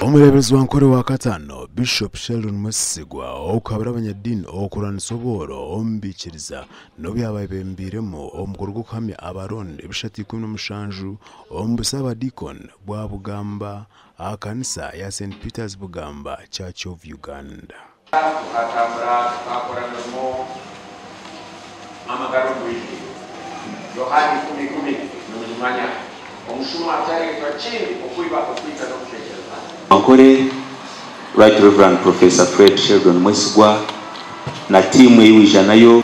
Omureeberezi wa Nkore wa kataano, Bishop Sheldon Mwesigwa okuhabura abanyadiini okurwanisa obworo omu baikiriza n'obu yaaba ayebembeiremu omukoro gw'okuhamya abarooni ebishatu 17 omu busabadiikoni bwa Bugamba aha kanisa ya St Peters Bugamba Church of Uganda. Tukatambura tukakora emirimo n'amagara omu bwijwire. Yohaana 10:10 nimugimanya. Omushuma tareetwa kindi okwiba, okwita n'okucwekyereza. Ankole Right Rev. Professor Fred Sheldon Mwesigwa na tiimu ei waija nayo,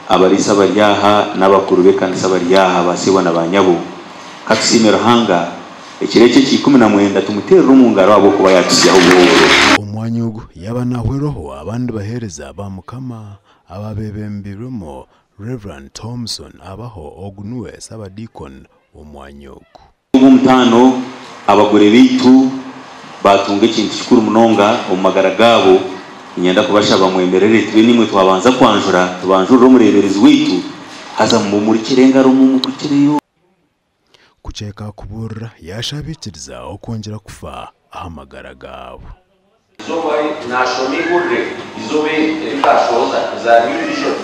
abariisa abari aha n'abakuru b'ekanisa abari aha, ba sebo na ba nyabo, ka tusiime Ruhanga ekiro eki eky'ikumi na mwenda tumuteerere omu ngaro ahabw'okuba yaatutsyaho obuhooro. Omwanya ogu yaaba naahwerwaho abandi baheereza ba Mukama ababebembirwemu Rev. Thompson Abaho ogu niwe Ssabadiikoni w'omwanya ogu. Ogw'omutaano, abagore baitu baatunga ekintu kikuru munonga omu magara gaabo. Niinyenda kubashaba mwemerere tube niimwe twabanza kwanjura, tubanjurire omureeberezi waitu, haza mumumurikire engaro mumugukireyo. Kukyeka kubuurira yaashabiikiriza okwongyera kufa aha magara gaabo. Izooba naashoma eihurire, izooba erikashohoza za New Vision,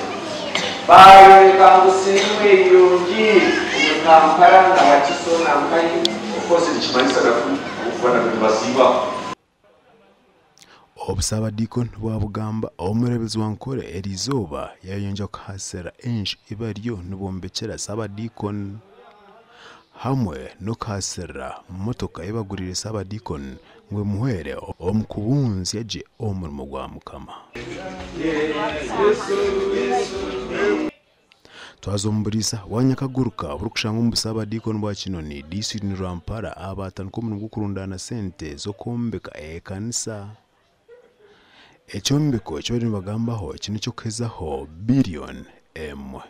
baayoreka ngu siriimu eriyongi omuri Kampala na Wakiso na nkahi. Of course nikimanyisa naku kuba nibasiibaho. Obusabadiikoni bwa Bugamba, omureeberezi wa Nkore eriizooba yayongyera kuhaasira enju ei bariyo nibombekyera Ssabadiikoni hamwe n'okuhaasirira motoka ei baguriire Ssabadiikoni ngu emuhwere omu kubunzya gye omurimo gwa Mukama. Twaza omu buriisa bwa Nyakaguruka burikushangwa omu busabadiikoni bwa Kinoni, disiturikiti Rwampara abatandika omurimo gw'okurundaana sente z'okwombeka ekanisa. Ekyombeko eki bariyo nibagambaho eki n'eky'okuhezaho biriyoni emwe.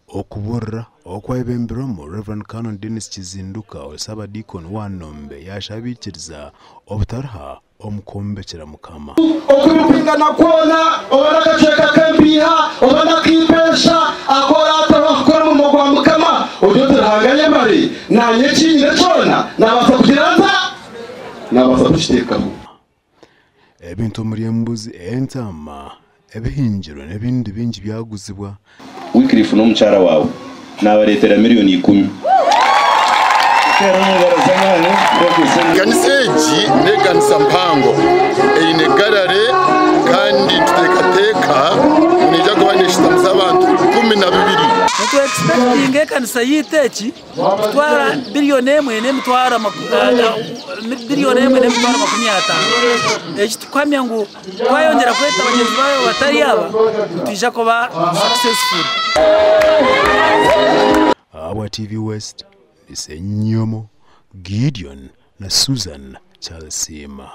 Okubuurira okwebembirwemu Rev. Canon Denis Kizinduka Ssabadiikoni wa Nombe yashaba abaikiriza obutaruha omu kwombekyera Mukama. Okwirukingana kwona oba n'akacweka k'empiiha oba n'ak'eipeesha aku oraataho kukora omurimo gwa Mukama, ogire oti, Ruhanga ayebare, naanye eki nyine kyona naabaasa kugira nta? Naabaasa kukiteekaho. Ebintu omuri embuzi, entaama, ebihingirwe n'ebindi bingi byaguzibwa. Wycliffe n'omukyara waawe naabareetera miliyoni 10. Ekanisa egi n'ekanisa mpango eine gallery kandi nituteekateeka ngu neija kuba neeshitamisa abantu 12. Nitu expectinga ekanisa yaitu eki kutwara 1,150,000,000. Eki tukuhamya ngu twayongyera kweta bagyenzi baabo batari aba, nitwija kuba successful. Ahabwa TV West, ni Ssenyomo Gideon na Susan Charles Siima.